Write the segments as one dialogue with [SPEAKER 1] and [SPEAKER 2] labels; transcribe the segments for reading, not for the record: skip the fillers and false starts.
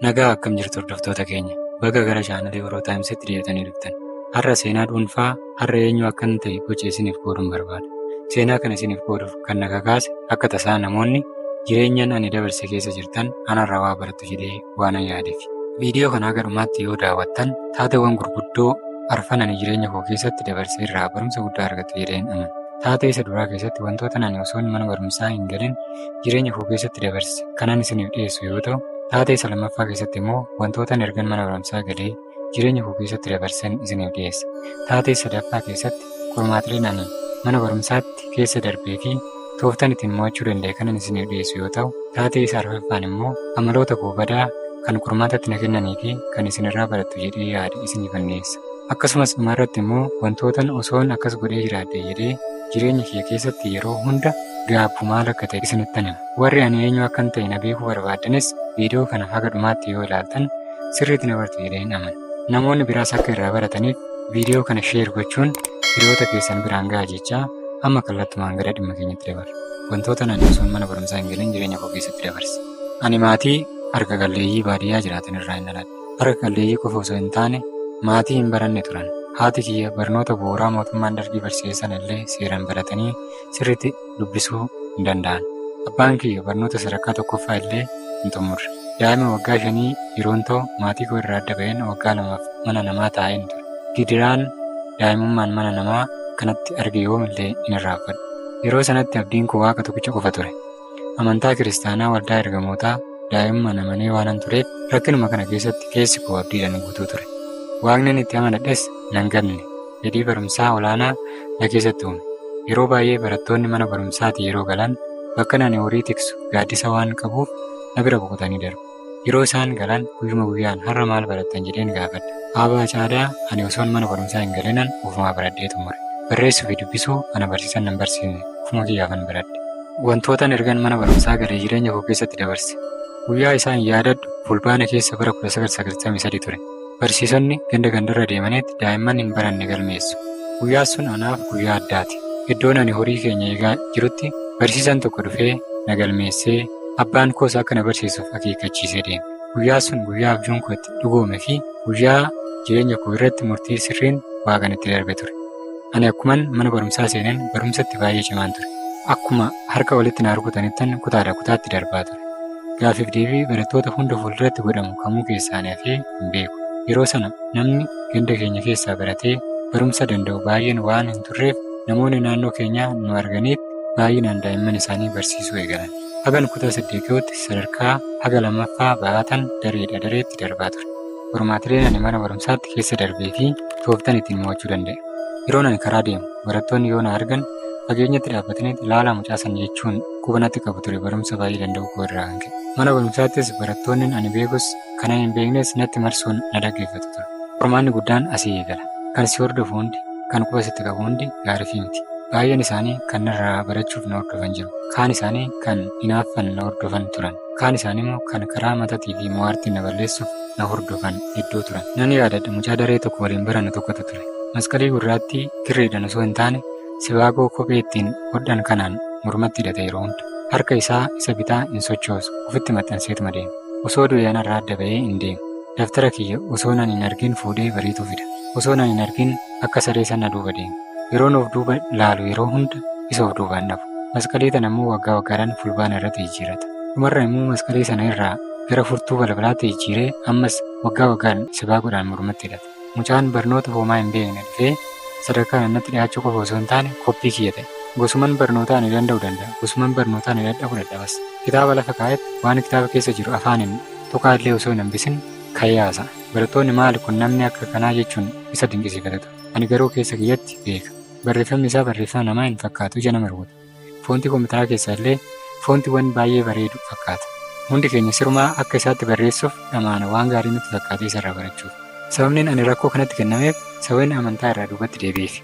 [SPEAKER 1] Nagaa akkam jirtu hordoftoota keenya. Baga gara chaanalii Oroo Taayimsitti deebitanii dhuftan. Har'a seenaa dhuunfaa har'a eenyu akkan ta'e boce isiniif qooduun barbaada. Seenaa kana isiniif qooduuf kan na kakaase akka tasaa namoonni jireenyaan ani dabarse keessa jirtan anarraa waa barattu jedhee waanan yaadeef. Viidiyoo kana haga dhumaatti yoo daawwattan taateewwan gurguddoo arfan ani jireenya koo keessatti dabarse irraa barumsa guddaa argattu jedheen amana. Taatee isa duraa keessatti wantoota ani osoo mana barumsaa hin galin jireenya koo keessatti dabarse kanan isiniif dhiyeessu yoo ta'u, taatee isa lammaffaa keessatti immoo wantoota ani ergan mana barumsaa galee jireenya koo keessatti dabarsen isiniif dhiyeessa. Taatee sadaffaa keessatti qormaatileen ani mana barumsaatti keessa darbee fi tooftaan ittiin mo'achuu danda'e kanan isiniif dhiyeessu yoo ta'u, taatee isa arfaffaan immoo amaloota koo badaa kan qormaatatti na kennanii fi kan isinirraa barattu jedhee yaade isiniifan dhiyeessa. Akkasumas dhumarratti immoo wantootan osoon akkas godhee jiraadhe jedhee jireenya kiyya keessatti yeroo hunda gaabbu maal akka ta'e isinittan hima. Warri ani eenyu akkan ta'e na beekuu barbaaddanis viidiyoo kana haga dhumaatti yoo ilaaltan sirriitti na bartu jedheen amana. Namoonni biraas akka irraa barataniif viidiyoo kana share gochuun hiriyoota keessan biraan gahaa jechaa amma kallattumaan gara dhimma keenyatti dabarra. Wantoota ani osoon mana barumsaa hin galin jireenya koo keessatti dabarse. Ani maatii harka qalleeyyii baadiyyaa jiraatan irraa hin dhaladhe. Harka qalleeyyii qofa osoo hin taane maatii hin baranne turan. Haati kiyya barnoota bu'uuraa mootummaan dargii barsiise sana illee seeraan baratanii sirriitti dubbisuu hin danda'an. Abbaan kiyya barnoota sadarkaa tokkoffaa illee hin xumurre. Daa'ima waggaa 5 yeroon ta'u maatii koo irraa adda ba'een waggaa 2f mana namaa taa'een ture. Gidiraan daa'imummaan mana namaa kanatti arge yoomillee hin irraanfadhu. Yeroo sanatti abdiin koo Waaqa tokkicha qofa ture. Amantaa kiristaanaa waldaa ergamootaa daa'imummaan amanee waanan tureef rakkinuma kana keessatti keessi koo abdiidhaan guutuu ture. Waaqni inni itti amanadhes nan ganne. Fedhii barumsaa olaanaa na keessatti uume. Yeroo baay'ee barattoonni mana barumsaatii yeroo galan bakka ani horii tiksu gaaddisa waan qabuuf na bira boqotanii darbu. Yeroo isaan galan guyyuma guyyaan har'a maal barattan jedheen gaafadha. Aabaa caadaa ani osoon mana barumsaa hin galinan ofumaa baradhee xumure. Barreessuu fi dubbisuu ana barsiisan nan barsiisne ofuma kiyyaafan baradhe. Wantootan ergan mana barumsaa galee jireenya koo keessatti dabarse. Guyyaa isaa hin yaadadhu Fulbaana keessa bara 1993 ture. Barsiisonni ganda gandarra deemanitti daa'imman hin baranne galmeessu. Guyyaan sun anaaf guyyaa addaati. Iddoon ani horii keenya eegaa jirutti barsiisaan tokko dhufee na galmeessee abbaan koos akka na barsiisuuf akeekkachiisee deeme. Guyyaan sun guyyaa abjuun koo itti dhugoome fi guyyaa jireenya koo irratti murtii sirriin Waaqan itti darbe ture. Ani akkuman mana barumsaa seeneen barumsatti baay'ee cimaan ture. Akkuma harka walitti na rukutanittan kutaadhaa kutaatti darbaa ture. Gaaffiif deebii barattoota hunda fuulduratti godhamu kamuu keessaa ani hafee hin beeku. Yeroo sana namni ganda keenya keessaa baratee barumsa danda'u baay'een waan hin turreef namoonni naannoo keenyaa nu arganiit baay'inaan daa'imman isaanii barsiisuu eegalan. Hagan kutaa 8 ga'utti sadarkaa haga lammaffaa ba'aatan dareedha dareetti darbaa ture. Qormaatileen ani mana barumsaatti keessa darbee fi tooftan ittiin mo'achuu danda'e. Yeroon ani karaa deemu barattoonni yoo na argan fageenyatti dhaabbatanii ilaalaa mucaa sana jechuun quba natti qabu ture barumsa baay'ee danda'uu koo irraa kan ka'e. Mana barumsaattis barattoonni ani beekus kanan hin beeknes natti marsuun na dhaggeeffatu ture. Qormaanni guddaan asii eegala. Kan si hordofu hundi, kan quba sitti qabu hundi gaariifii miti. Baay'een isaanii kan narraa barachuuf na hordofan jiru. Kaan isaanii kan hinaaffan na hordofan turan. Kaan isaanii immoo kan karaa matatii fi mo'aartiin na balleessuuf na hordofan hedduu turan. Nan yaadadha mucaa daree tokko waliin barannu tokkotu ture. Masqalii gurraattii kirriidhaan osoo hin taane sibaagoo kophee ittiin hodhan kanaan mormatti hidhata yeroo hunda. Harka isaa isa bitaa hin sochoosu ofitti maxxanseetuma deema. Osoo du'ee anarraa adda ba'ee hin deemu. Daftara kiyya osoo nan hin argin fuudhee bariituu fida. Osoo nan hin argin akka saree sana duuba deema. Yeroon of duuba laalu yeroo hunda isa of duubaan dhabu. Masqalii tana immoo waggaa waggaadhaan fulbaana irratti jijjiirata. Dhumarra immoo masqalii sana irraa gara furtuu balbalaatti jijjiiree ammas waggaa waggaan sibaagoodhaan mormatti hidhata. Mucaan barnoota homaa hin beekne dhufee sadarkaa natti dhiyaachuu qofa osoo hin taane koppii kiyya ta'e. Gosuman barnootaa ani danda'u danda'a. Gosuman barnootaa ani dadhabu dadhabas. Kitaaba lafa kaa'etti waan kitaaba keessa jiru afaaniin tuqaa illee osoo hin hambisin ka'ee haasa'a. Barattoonni maali kun namni akka kanaa jechuun isa dinqisiifatu ture. Ani garuu keessa kiyyatti beeka. Barreeffamni isaa barreeffama namaa hin fakkaatu ija nama rukuta. Foontii kompiitaraa keessaa illee foontiiwwan baay'ee bareedu fakkaata. Hundi keenya sirumaa akka isaatti barreessuuf dhamaana waan gaarii nutti fakkaatee isarraa barachuuf. Sababni ani rakkoo kanatti kennameef sababni amantaa irraa duubatti deebi'eef.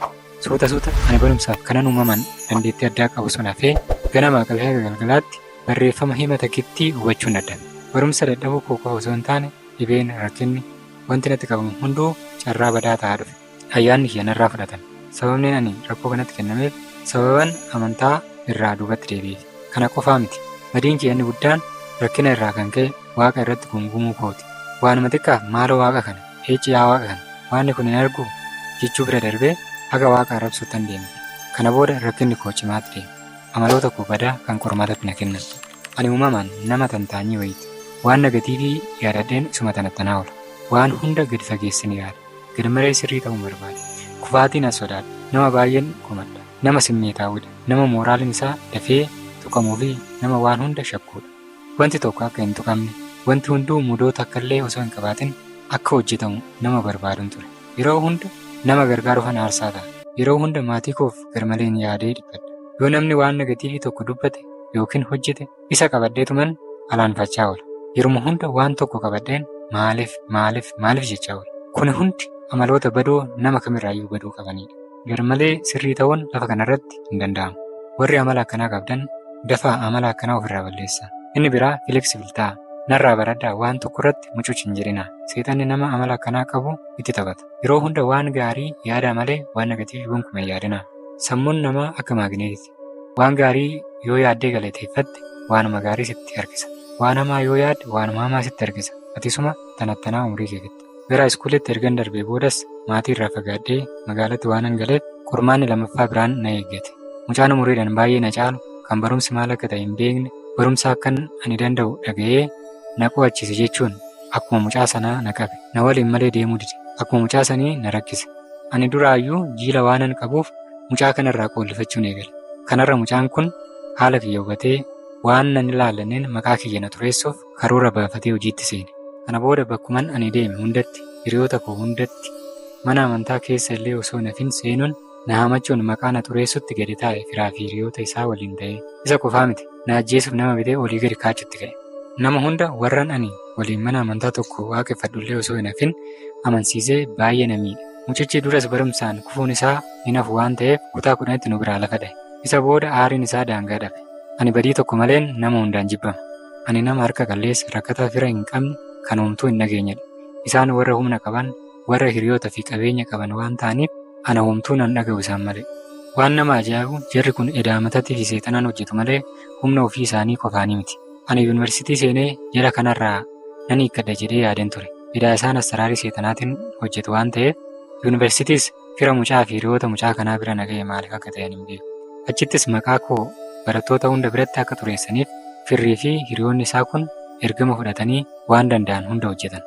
[SPEAKER 1] Suuta suuta ani barumsaaf kanan uumaman dandeettii addaa qabu sun hafee ganamaa qabee haga galgalaatti barreeffama hima takkittii hubachuun dadhabe. Barumsa dadhabuu koo qofa osoo hin taane dhibeen, rakkinni, wanti natti qabamu hunduu carraa badaa ta'aa dhufe. Ayyaanni kiyya narraa fudhatame. Sababni ani rakkoo kanatti kennameef sababan amantaa irraa duubatti deebi'eef. Kana qofaa miti. Badiin kiyya inni guddaan Rakkina irraa kan ka'e waaqa irratti gungumuu kooti. Waanuma xiqqaaf maaloo waaqa kana, eecci yaa waaqa kana, waanni kun hin argu jechuu bira darbee haga waaqa arrabsuuttan deeme. Kana booda rakkinni koo cimaatti deeme. Amaloota koo badaa kan qormaatatti na kennan. Ani uumamaan nama tantaanyii wayiiti. Waan negatiivii yaadadheen isuma tanattanaa oola. Waan hunda gadi fageessin yaada. Garmalee sirrii ta'uun barbaada. Kufaatiin as sodaadha. Nama baay'een komadha. Nama simmeetaawudha. Nama mooraaliin isaa dafee tuqamuu fi nama waan hunda shakkuudha. Wanti tokko akka hin tuqamne, wanti hunduu mudoota akkallee osoo hin qabaatin akka hojjetamu nama barbaaduun ture. Yeroo hunda nama gargaaruufan aarsaa ta'a. Yeroo hunda maatii koof garmaleen yaadee dhiphadha. Yoo namni waan negatiivii tokko dubbate yookiin hojjete isa qabadheetuman alaanfachaa oola. Yeruma hunda waan tokko qabadheen maaliif maaliif maaliif jechaa oola. Kuni hundi amaloota badoo nama kamirraayyuu baduu qabanidha. Garmalee sirrii ta'uun lafa kanarratti hin danda'amu. Warri amala akkanaa qabdan dafaa amala akkanaa ofirraa balleessaa. Inni biraa flexible ta'a. Narraa baradhaa waan tokko irratti mucuuc hin jedhinaa. Seexanni nama amala akkanaa qabu itti taphata. Yeroo hunda waan gaarii yaadaa malee waan negatiivii gonkumaa hin yaadinaa. Sammuun namaa akka maagneetiiti. Waan gaarii yoo yaaddee galateeffatte waanuma gaarii sitti harkisa. Waan hamaa yoo yaadde waanuma hamaa sitti harkisa. Atisuma tanattanaa umurii kee fixxa. Gara iskuulitti ergan darbee boodas maatii irraa fagaadhee magaalatti waan galeef qormaanni lammaffaa biraan na eeggate. Mucaan umuriidhaan baay'ee na caalu kan barumsi maal akka ta'e hin beekne barumsa akkan ani danda'u dhaga'ee na qo'achiise jechuun akkuma mucaa sanaa na qabe. Na waliin malee deemuu dide. Akkuma mucaa sanii na rakkise. Ani duraayyuu jiila waanan qabuuf mucaa kanarraa qoollifachuun eegale. Kanarra mucaan kun haala kiyya hubatee waan nan ilaallanneen maqaa kiyya na xureessuuf karoora baafatee hojiitti seene. Kana booda bakkuman ani deeme hundatti, hiriyoota koo hundatti, mana amantaa keessa illee osoo nafin seenuun na hamachuun maqaa na xureessutti gadi taa'e firaa fi hiriyoota isaa waliin ta'ee. Isa qofaa miti, na ajjeesuuf nama bitee olii gadi kaachutti ka'e. Nama hunda warran ani waliin mana amantaa tokko waaqeffadhullee osoo hin hafin amansiisee baay'ee na miidhe. Mucichi duras barumsaan kufuun isaa hin hafu waan ta'eef kutaa 10tti nu biraa lafa dha'e. Isa booda aariin isaa daangaa dhabe. Ani badii tokko maleen nama hundaan jibbama. Ani nama harka qalleessa rakkataa fira hin qabne kan homtuu hin dhageenyedha. Isaan warra humna qaban, warra hiriyoota fi qabeenya qaban waan ta'aniif ana homtuu nan dhaga'u isaan malee. Waan nama ajaa'ibu jarri kun edaa matatii fi seexanaan hojjetu malee humna ofii isaanii qofaanii miti. Ani yuunivarsiitii seenee jara kanarraa nan hiikkadha jedhee yaadeen ture. Edaa isaan asaraarii seexanaatiin hojjetu waan ta'eef yuunivarsiitiis fira mucaa fi hiriyoota mucaa kanaa bira na ga'e maaliif akka ta'an hin beeku. Achittis maqaa koo barattoota hunda biratti akka xureessaniif firrii fi hiriyoonni isaa kun ergama fudhatanii waan danda'an hunda hojjetan.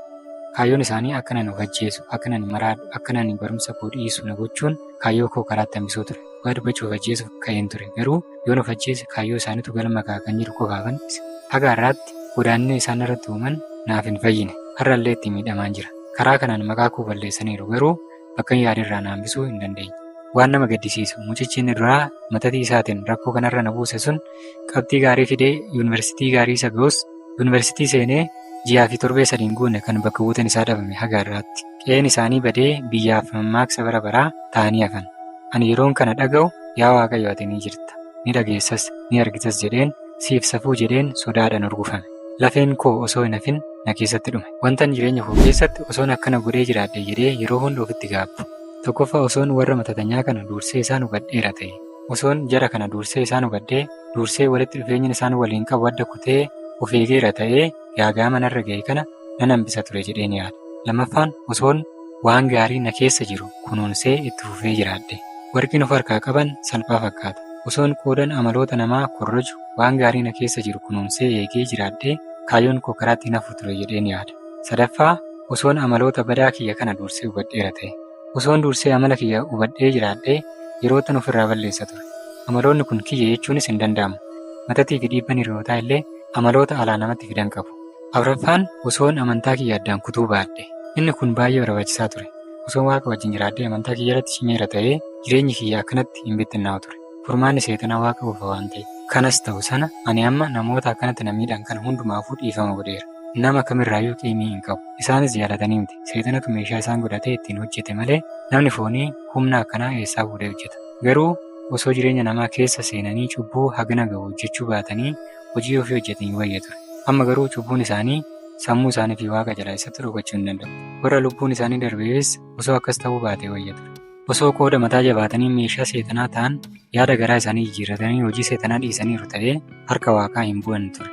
[SPEAKER 1] Kaayyoon isaanii akka nan of ajjeesu, akka nan maraadhu, akka nan barumsa koo dhiisu na gochuun kaayyoo koo karaatti hambisuu ture. Dhugaa dubbachuuf of ajjeesuuf ka'een ture. Garuu yoon of ajjeese kaayyoo isaaniitu galma ga'a kan jedhu qofaafan dhiise. Haga har'aatti godaannii isaan irratti uuman naaf hin fayyine. Har'allee itti miidhamaan jira. Karaa kanaan maqaa koo balleessaniiru garuu bakka yaadirraa na hambisuu hin dandeenye. Waan nama gaddisiisu mucichi inni duraa matatii isaatiin rakkoo kanarra na buuse sun qabxii gaarii fidee yuunivarsiitii gaarii isa ga'us yuunivarsiitii seenee ji'aa fi torbee 3 hin guunne kan bakka buuteen isaa dhabame haga har'aatti. Qe'een isaanii badee biyyaaf mammaaksa bara baraa ta'anii hafan. Ani yeroon kana dhaga'u yaa Waaqayyo ati ni jirta, ni dhageessas, ni argitas jedheen siif safuu jedheen sodaadhaan urgufame. Lafeen koo osoo hin hafin na keessatti dhume. Wantan jireenya koo keessatti osoon akkana godhee jiraadhe jedhee yeroo hunda ofitti gaabbu. Tokkoffaa osoon warra matatanyaa kana dursee isaan hubadheera ta'e. Osoon jara kana dursee isaan hubadhee dursee walitti dhufeenya isaan waliin qabu adda kutee of eegeera ta'ee gaaga'ama narra ga'e kana nan hambisa ture jedheen yaada. Lammaffaan osoon waan gaarii na keessa jiru kunuunsee itti fufee jiraadhe. Warqin of harkaa qaban salphaa fakkaata. Osoon qoodan amaloota namaa korroju waan gaarii na keessa jiru kunuunsee eegee jiraadhee kaayyoon koo karaatti hin hafu ture jedheen yaada. Sadaffaa osoon amaloota badaa kiyya kana dursee hubadheera ta'e. Osoon dursee amala kiyya hubadhee jiraadhee yeroo tan ofirraa balleessa ture. Amaloonni kun kiyya jechuunis hin danda'amu. Matatii fi dhiibban hiriyootaa illee amaloota alaa namatti fidan qabu. Afuraffaan osoon amantaa kiyya addaan kutuu baadhe. Inni kun baay'ee barbaachisaa ture. Osoon waaqa wajjin jiraadhee amantaa kiyya irratti cimeera ta'ee jireenyi kiyya akkanatti hin bittinnaa'u ture. Furmaanni seexanaa waaqa qofa waan ta'eef. Kanas ta'u sana ani amma namoota akkanatti na miidhan kana hundumaafuu dhiifama godheera. Nama kamirraayyuu qiimii hin qabu. Isaanis jaalatanii miti. Seexanatu meeshaa isaan godhatee ittiin hojjete malee namni foonii humna akkanaa eessaa fuudhee hojjeta. Garuu osoo jireenya namaa keessa seenanii cubbuu hagana gahu hojjechuu baatanii hojii ofii hojjetanii wayya ture. Amma garuu cubbuun isaanii sammuu isaanii fi waaqa jalaa isatti dhokachuu hin danda'u. Warra lubbuun isaanii darbeefis osoo akkas ta'uu baatee wayya ture. Osoo qooda mataa jabaatanii meeshaa seexanaa ta'an yaada garaa isaanii jijjiirratanii hojii seexanaa dhiisaniiru ta'ee harka waaqaa hin bu'an ture.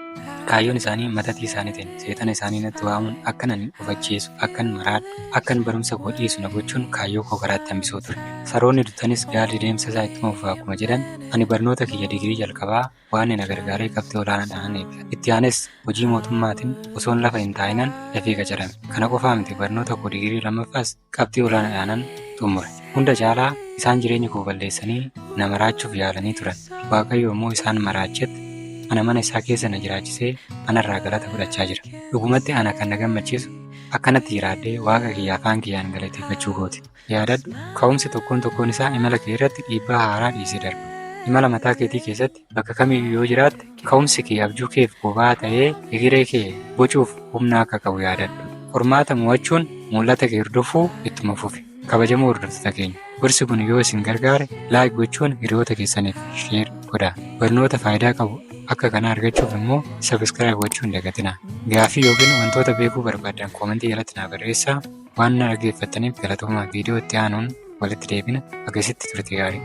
[SPEAKER 1] Kaayyoon isaanii matatii isaaniitiin seexana isaanii natti waamuun akkan ani of ajjeesu, akkan maraadhu, akkan barumsa koo dhiisu na gochuun kaayyoo koo karaatti hambisuu ture. Saroonni dutanis gaalli deemsa isaa ittuma fufa akkuma jedhan ani barnoota kiyya digirii jalqabaa waan na gargaaree qabxii olaanaadhaan eebbifame. Itti aanes hojii mootummaatiin osoon lafa hin taa'inan dafee qacarame. Kana qofaa miti barnoota koo digirii lammaffaas qabxii olaanaadhaanan xumure. Hunda caalaa isaan jireenya koo balleessanii na maraachuuf yaalanii turan. Waaqayyo immoo isaan maraachetti ana mana isaa keessa na jiraachisee anarraa galata fudhachaa jira. Dhugumatti ana kan na gammachiisu akkanatti jiraadhee waaqa kiyya afaan kiyyaan galateeffachuu kooti. Yaadadhu ka'umsi tokkoon tokkoon isaa imala kee irratti dhiibbaa haaraa dhiisee darba. Imala mataa keetii keessatti bakka kamiyyuu yoo jiraatte ka'umsi kee abjuu keef boba'aa ta'ee egeree kee bocuuf humna akka qabu yaadadhu. Qormaata mo'achuun mul'ata kee hordofuu ittuma fufi. Kabajamoo hordoftoota keenya. Gorsi kun yoo isin gargaare like gochuun hiriyoota keessaniif share godhaa. Barnoota faayidaa qabu akka kanaa argachuuf immoo subscribe gochuu hin dagatinaa. Gaaffii yookiin wantoota beekuu barbaaddan koomentii jalatti naa barreessaa. Waan na dhaggeeffattaniif galatoomaa viidiyoo itti aanuun walitti deebina. Akkasitti turte gaarii.